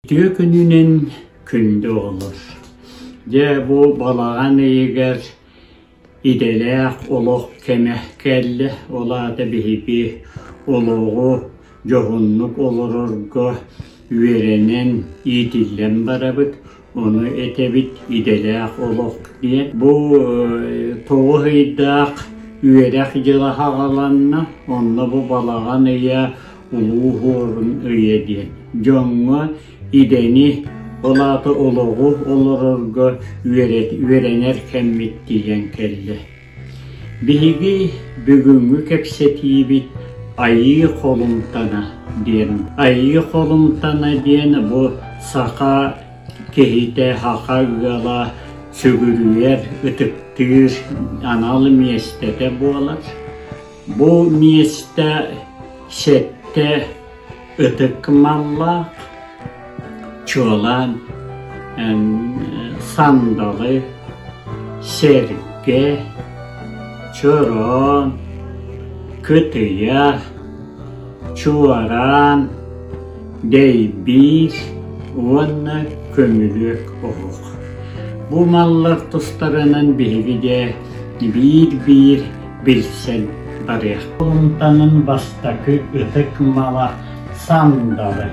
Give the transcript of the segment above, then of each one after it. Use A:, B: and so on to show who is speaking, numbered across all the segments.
A: Үтүө күнүнэн күндү оҕолор! Дьэ бу балаҕан ыйыгар идэлээх олох кэмэ кэллэ. Ол аата биһиги олоҕу дьоһуннук олорорго үөрэнэн, иитиллэн барабыт. Ону этэбит идэлээх олох диэн. Бу 9 ыйдаах үөрэх дьыла саҕаланна. Онно бу балаҕан ыйа Улуу Хуорун ыйа диэн. Дьоҥҥо идэни, ол аата олоҕу олорорго үөрэнэр кэммит тиийэн кэллэ. Биһиги бүгүҥҥү кэпсэтиибит Айыы холумтана диэн. Айыы холумтана диэн бу саха киһитэ, саха ыала сүгүрүйэр, ытыктыыр анал миэстэтэ буолар. Бу миэстэ сэттэ ытык маллаах, чуолаан сандалы, сэргэ, чороон, кытыйа, чуораан, дэйбиир уонна көмүлүөк оһох. Бу маллар тустарынан биһиги дьэ биир-биир билсэн барыах. Холумтанын бастакы ытык мала сандалы.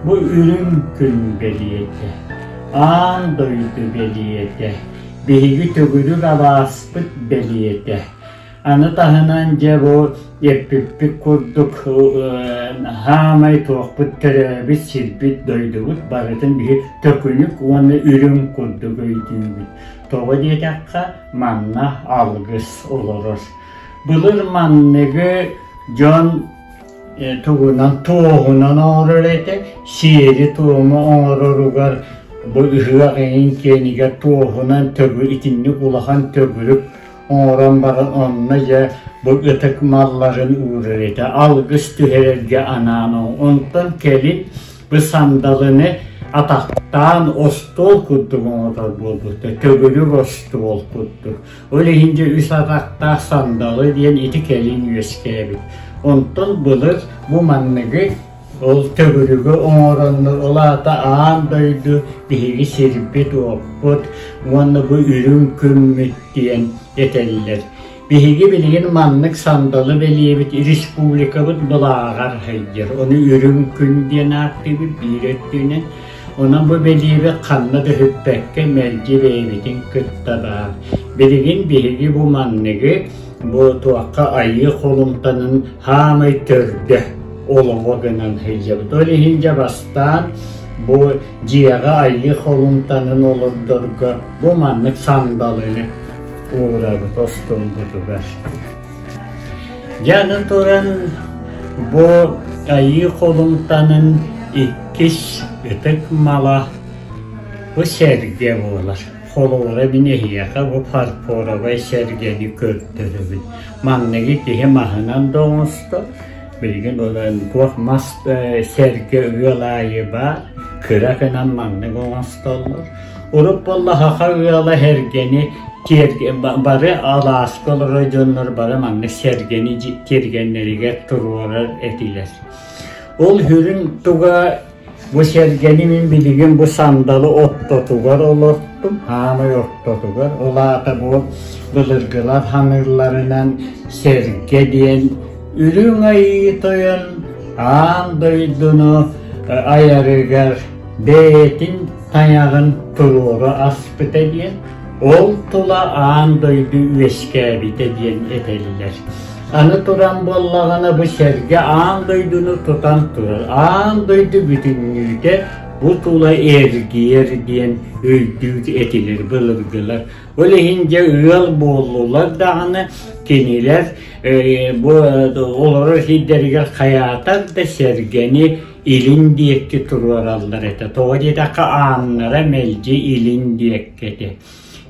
A: Бу үрүҥ күн бэлиэтэ, аан дойду бэлиэтэ, биһиги төгүрүк алааспыт бэлиэтэ. Аны таһынан дьэ бу эппиппит курдук хаамай туохпут төрөөбүт сирбит дойдубут барытын биһи төкүнүк уонна үрүҥ курдук өйдүүбүт. Тоҕо диэтэххэ, манна алгыс олорор. Былыр манныгы дьон тугунан туоһунан оҥорор этэ, сиэри-туому оҥороругар бу ыһыах эҥин киэнигэр туоһунан төгү итинник улахан төгүрүк оҥорон баран онно дьэ бу ытык малларын уурар этэ, алгыс түһэрэргэ анаан. Онтон кэлин бу сандалыны атахтаан остуол курдук оҥорор буолбуттар, төгүрүк остуол курдук. Ол иһин дьэ үс атахтаах сандалы диэн ити кэлин үөскээбит. Онтон былыр бу манныгы ол төгүрүгү оҥороннор, ол аата аан дойду биһиги сирбит-уоппут уонна бу үрүҥ күммүт диэн этэллэр. Биһиги билигин маннык сандалы бэлиэбит республикабыт былааҕар сылдьар. Ону Үрүҥ күн диэн ааттыыбыт биир өттүнэн. Онон бу бэлиэбит ханна да сүппэккэ мэлдьи бэйэбитин кытта баар. Билигин биһиги бу манныгы бу туохха айыы холумтанын хаамай төрдө олоҕо гынан сылдьабыт. Ол иһин дьэ бастаан бу дьиэҕэ айыы холумтанын олордорго бу маннык сандалыны уурабыт остуолбутугар. Дьэ аны туран бу Айыы холумтанын иккис ытык мала бу сэргэ буолар. Холобура мин эһиэхэ бу фарфоровай сэргэни көрдөрөбүн. Манныгы киһи маһынан да оҥостор, билигин онон туох мас сэргэ ыал аайы баар, кыра гынан маннык оҥостоллор. Урут буолла саха ыала сэргэни бары алааска олорор дьоннор бары маннык сэргэни тиэргэннэригэр туруорар этилэр. Ол сүрүн туга бу сэргэни мин билигин бу сандалы ортотугар олортум, хаамай ортотугар. Ол аата бу былыргылар ханыыларынан сэргэ диэн Үрүҥ Айыы Тойон аан дойдуну айарыгар бэйэтин тайаҕын туруору аспыта диэн, ол тула аан дойду үөскээбитэ диэн этэллэр. Аны туран буоллаҕына бу сэргэ аан дойдуну тутан турар. Аан дойду бүтүннүүтэ бу тула эргийэр диэн өйдүүр этилэр былыргылар. Ол иһин дьэ ыал буоллулар даҕаны кинилэр бу олорор сирдэригэр хайаатар да сэргэни илин диэки туруораллар этэ. Тоҕо диэтэххэ ааннара мэлдьи илин диэки этэ.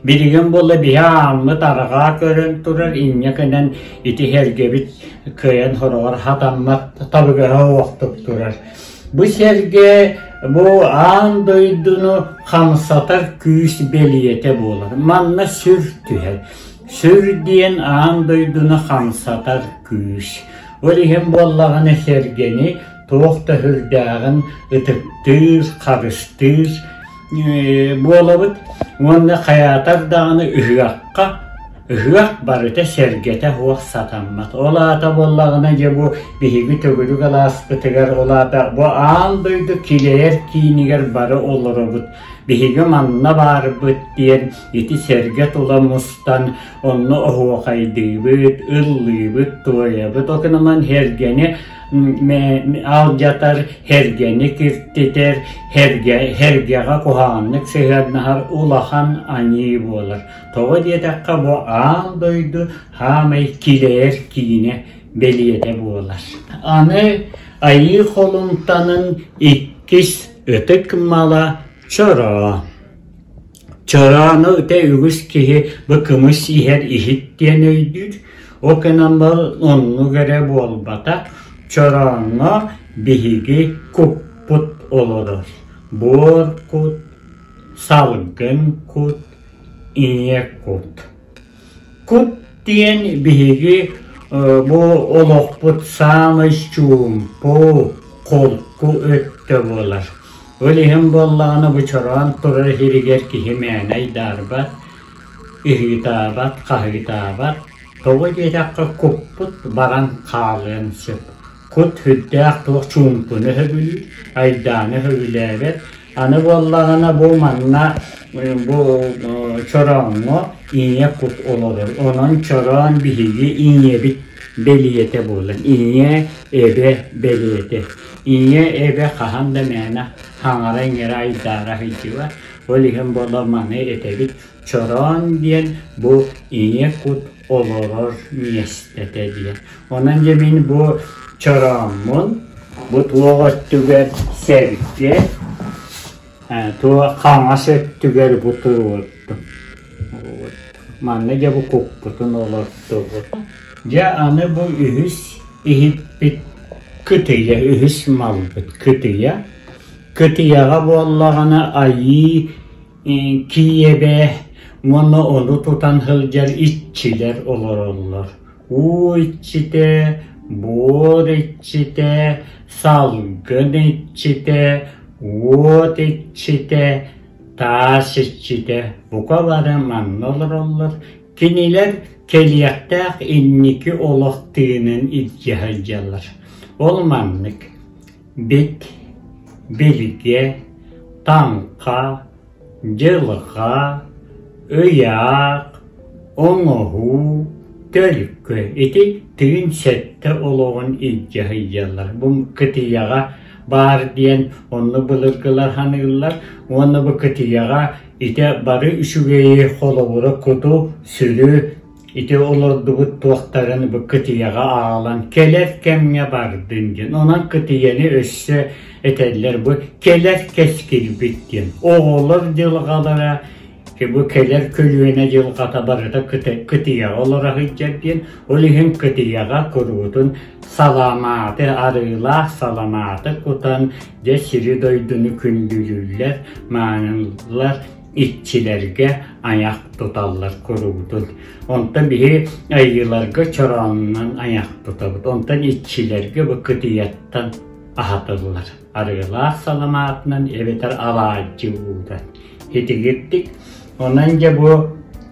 A: Билигин буолла биһи ааммыт арҕаа көрөн турар, инньэ гынан ити сэргэбит кыайан хороҕор хатаммат табыгаһа уохтук турар. Бу сэргэ бу аан дойдуну хамсатар күүс бэлиэтэ буолар. Манна сүр түһэр. Сүр диэн аан дойдуну хамсатар күүс. Ол иһин буоллаҕына сэргэни. туох да сүрдээҕин ытыктыыр, харыстыыр буолабыт уонна хайаатар даҕаны ыһыахха ыһыах барыта сэргэтэ суох сатаммат. Ол аата буоллаҕына дьэ бу биһиги төгүрүк алааспытыгар ол аата бу аан дойду килэйэр киинигэр бары олоробут. Биһиги манна баарбыт диэн ити сэргэ тула мустан онно оһуохайдыыбыт, ыллыыбыт, туойабыт. Ол гынан сэргэни алдьатар, сэргэни киртитэр, сэргэҕэ куһаҕаннык сыһыаннаһар улахан аньыы буолар. Тоҕо диэтэххэ бу аан дойду саамай килэйэр киинэ бэлиэтэ буолар. Аны Айыы холумтанын иккис ытык мала чороо. Чороону ытэ үгүс киһи бу кымыс иһэр иһит диэн өйдүүр. Ол гынан оннук эрэ буолбатах. Чорооҥҥо биһиги куппут олорор. Буор кут, салгын кут, ийэ кут. Кут диэн биһиги бу олохпут саамай чуумпу, холку өттө буолар. Ол иһин буоллаҕына бу чороон турар иһигэр киһи мээнэ айдаарбат, ыһыытаабат, хаһыытаабат. Тоҕо диэтэххэ куппут баран хаалыан сөп. Кут сүрдээх туох чуумпуну сөбүлүүр, айдааны сөбүлээбэт. Аны буоллаҕына бу манна бу чорооҥҥо ийэ кут олорор. Онон чороон биһиги ийэбит бэлиэтэ буолар. Ийэ эбэ бэлиэтэ. Ийэ эбэ хаһан да мээнэ хаҥара-иҥэрэ айдаара сылдьыбат. Ол иһин буолла маны этэбит. Чороон диэн бу ийэ кут олорор миэстэтэ диэн. Онон дьэ мин бу чорооммун бу туох өттүгэр сэргэ, туох хаҥас өттүгэр бу туруордум. Манна дьэ бу куппутун олордубут. Дьэ аны бу үһүс иһиппит кытыйа, үһүс малбыт кытыйа. Кытыйаҕа буоллаҕына айыы Киевэ уонна ону тутан сылдьар иччилэр олороллор. Уу иччитэ, буор иччитэ, салгын иччитэ, уот иччитэ, таас иччитэ бука бары манна олороллор. Кинилэр кэлиэхтээх инники олох тыынын илдьэ сылдьаллар. Ол маннык Бит, билгэ, таҥха, дьылҕа, ыйаах, оҥоһуу, төлкө ити тыын сэттэ олоҕун илдьэ сылдьаллар. Бу кытыйаҕа баар диэн онно былыргылар саныыллар уонна бу кытыйаҕа ити бары үчүгэйи холобура куту, сүрү Ити олордубут туохтарын бу кытыйаҕа аҕалан кэлэр кэмҥэ бардын диэн. Онон кытыйаны өссө этэллэр бу кэлэр кэскилбит диэн. Оҕолор дьылҕалара бу кэлэр көлүөнэ дьылҕата барыта кытыйаҕа олоро сылдьар диэн. Ол иһин кытыйаҕа куруутун саламааты, арыылаах саламааты кутан дьэ сири-дойдуну күндүлүүллэр, маанылар иччилэргэ айах туталлар куруутун. Онтон биһи айыыларга чороонунан айах тутабыт. Онтон иччилэргэ бу кытыйаттан аһатыллар. Арыылаах саламаатынан эбэтэр алаадьы уута. Итигирдик. Онон дьэ бу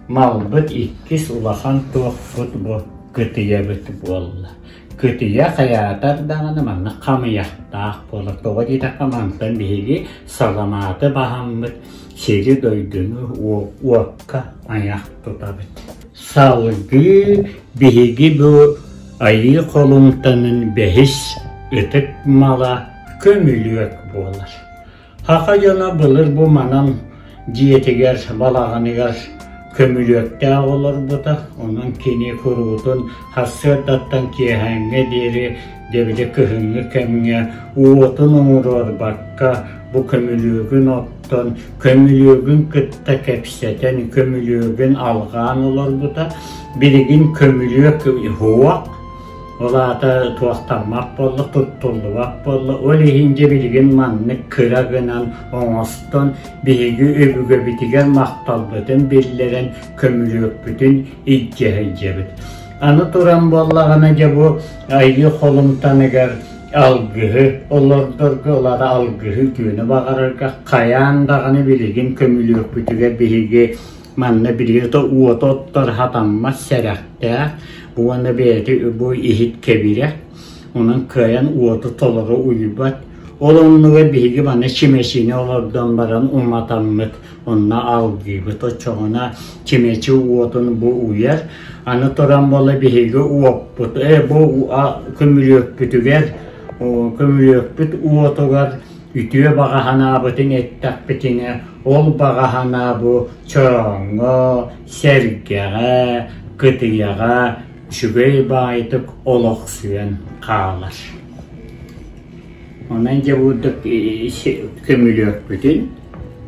A: малбыт иккис улахан туохпут бу кытыйабыт буолла. Кытыйа хайаатар даҕаны манна хамыйахтаах буолар. Тоҕо диэтэххэ мантан биһиги саламааты баһаммыт сири-дойдуну уокка айах тутабыт. Салгыы биһиги бу Айыы холумтанын бэһис ытык мала көмүлүөк буолар. Саха дьоно былыр бу манан дьиэтигэр, балаҕаныгар көмүлүөктээх олорбута, онон кини куруутун сарсыардаттан киэһээҥҥэ диэри дэбили кыһыҥҥы кэмҥэ уотун оҥоруорбакка бу көмүлүөгүн оттон, көмүлүөгүн кытта кэпсэтэн, көмүлүөгүн алҕаан олорбута. Билигин көмүлүөк уһуох Ол аата туохтаммат буолла, туттуллубат буолла. Ол иһин дьэ билигин маннык кыра гынан оҥостон биһиги өбүгэбитигэр махталбытын биллэрэн көмүлүөкпүтүн илдьэ сылдьабыт. Аны туран буоллаҕына дьэ бу Айыы холумтаныгар Алгыһы олордорго, ылара алгыһы үтүөнү баҕарарга хайаан даҕаны билигин көмүлүөкпүтүгэр биһиги манна билигин уоту оттор хатаммат сэрэхтээх уонна бэйэтэ бу иһит кэбирэх, онон кыайан уоту толору уйбат. Ол оннугар биһиги манна чимэчини олордон баран уматаммыт онно алгыыбыт. Оччоҕуна чимэчи уотун бу уйар. Аны туран буола биһиги уоппут, бу көмүлүөкпүтүгэр, көмүлүөкпүт уотугар үтүө баҕа санаабытын эттэхпитинэ, ол баҕа санаа бу чорооҥҥо, сэргэҕэ, кытыйаҕа үчүгэй баайдык олохсуйан хаалар. Онон дьэ бурдук көмүлүөкпүтүн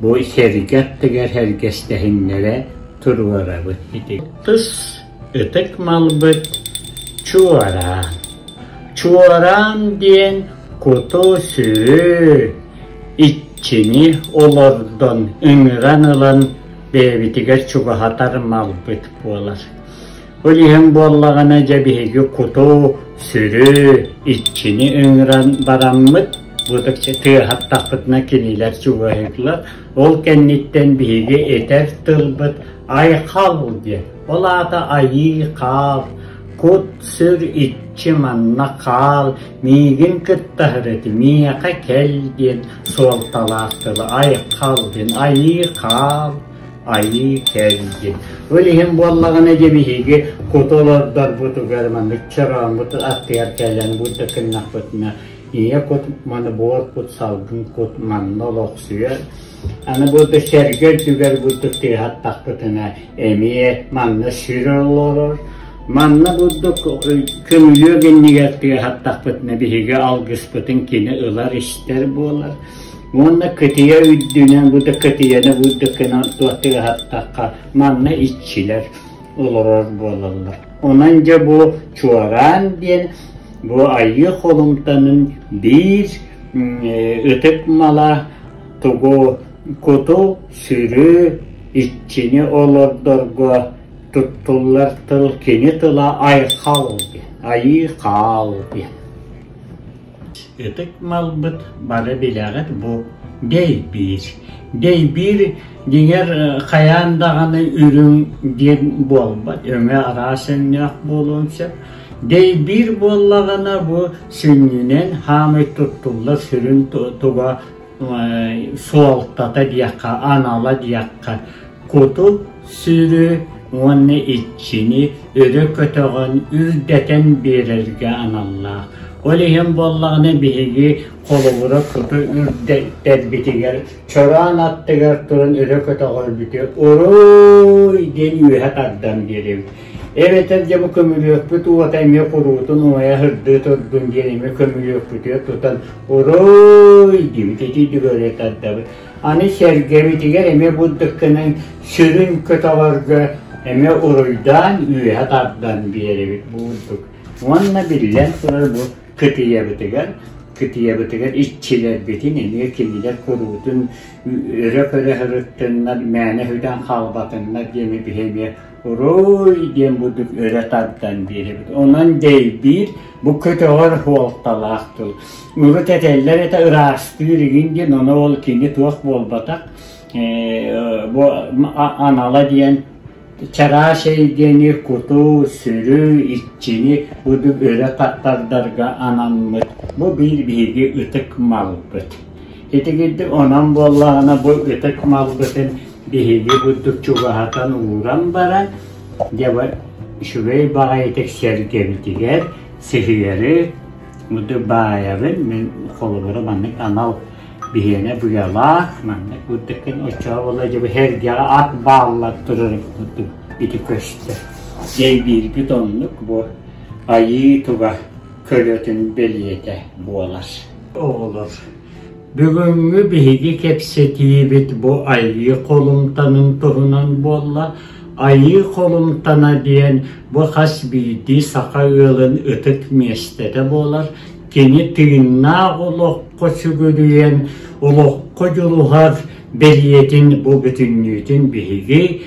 A: бу сэргэ аттыгар сэргэстэһиннэрэ туруорабыт. Ити тыс ытык малбыт чуораан. Чуораан диэн куту-сүрү, иччини олордон, ыҥыран ылан бэйэбитигэр чугаһатар малбыт буолар. Ол иһин буоллаҕына дьэ биһиги куту, сүрү, иччини ыҥыран бараммыт, бу тыаһаттахпытына кинилэр чугаһыыллар. Ол кэнниттэн биһиги этэр тылбыт айхал диэн. Ол аата айыы хаал, кут-сүр иччи манна хаал, миигин кытта сырыт, миэхэ кэл диэн суолталаах тылы айхал диэн, айыы хаал. Айыы кэлдин. Ол иһин буоллаҕына дьэ биһиги куту олордорбутугар маннык чорооммут аттыгар кэлэн бурдукуннахпытына ийэ кут маны буор кут салгын кут манна олохсуйар. Аны бу сэргэ үрдүгэр бурдук тыаһаттахпытына эмиэ манна сүр олорор. Манна бурдук көмүлүөк иннигэр тыаһаттахпытына биһиги алгыспытын кини ылар истэр буолар. Уонна кытыйа үрдүнэн бу да кытыйаны бу да гынан тыаһаттахха манна иччилэр олорор буолаллар. Онон дьэ бу чуораан диэн бу айыы холумтанын биир ытык мала тугу куту сүрү иччини олордорго туттуллар тыл кини тыла айхал диэн айыы хаал диэн. Ытык малбыт бары билэҕит бу дэйбиир. Дэйбиир дьиҥэр хайаан даҕаны үрүҥ диэн буолбат, өҥө араас өҥнөөх буолуон сөп. Дэйбиир буоллаҕына бу сүнньүнэн хаамай туттуллар сүрүн туга суолтата диэххэ, анала диэххэ, куту, сүрү уонна иччини өрө көтөҕөн, үрдэтэн биэрэргэ аналлаах. Ол иһин буоллаҕына биһиги холобура куту үрдэтэрбитигэр чороон аттыгар туран өрө көтөҕөрбүтү уруй диэн үөһэ тардан биэрэбит. Эбэтэр дьэ бу көмүлүөкпүт уота эмиэ куруутун умайа сырдыы турдун диэн эмиэ көмүлүөкпүтүгэр тутан уруй диэбит ити дүгөрү тардабыт. Аны сэргэбитигэр эмиэ бурдукканан сүрүн көтөҕөргө эмиэ уруйдаан үөһэ тардан биэрэбит бу бурдук. Уонна биллэн турар бу кытыйабытыгар кытыйабытыгар иччилэрбитин эмиэ кинилэр куруутун өрө көрө сырыттыннар мээнэ сүтэн хаалбатыннар диэн биһи эмиэ уруй диэн бурдук өрө тардан биэрэбит. Онон дэйбиир бу көтөҕөр суолталаах тыл. Урут этэллэр этэ ыраастыыр игин диэн, ону ол кини туох буолбатах. Бу анала диэн чараас эйгэни, куту, сүрү, иччини бурдук өрө тардарга анаммыт. Бу биир биһиги ытык малбыт. Итигирдик онон буоллаҕына бу ытык малбытын биһиги бурдук чугаһатан ууран баран, дьэ бу үчүгэй баҕайытык сэргэбитигэр сыһыары муду баайабын мин холобура маннык анал биһиэнэ быалаах маннык бурдуккун оччоҕо буолла дьэ бу сэргэҕэ ат бааллар турар курдук ити көстөр. Дьэйбиирбит оннук бу айыы туга көлөтүн бэлиэтэ буолар. Оҕолор Бүгүҥҥү биһиги кэпсэтиибит бу Айыы холумтанын туһунан буолла. Айыы холумтана диэн бу хас биирдии саха ыалын ытык миэстэтэ буолар. Кини тыыннаах олоххо сүгүрүйэн, олоххо дьулуһар бэлиэтин бу бүтүннүүтүн биһиги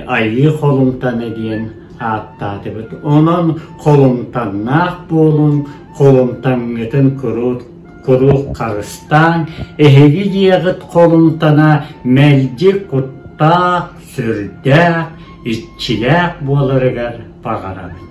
A: Айыы холумтана диэн ааттаатыбыт. Онон холумтаннаах буолуҥ, холумтаҥҥытын куруут куруук харыстааҥ, эһиги дьиэҕит холумтана мэлдьи куттаах, сүрдээх, иччилээх буоларыгар баҕарабын.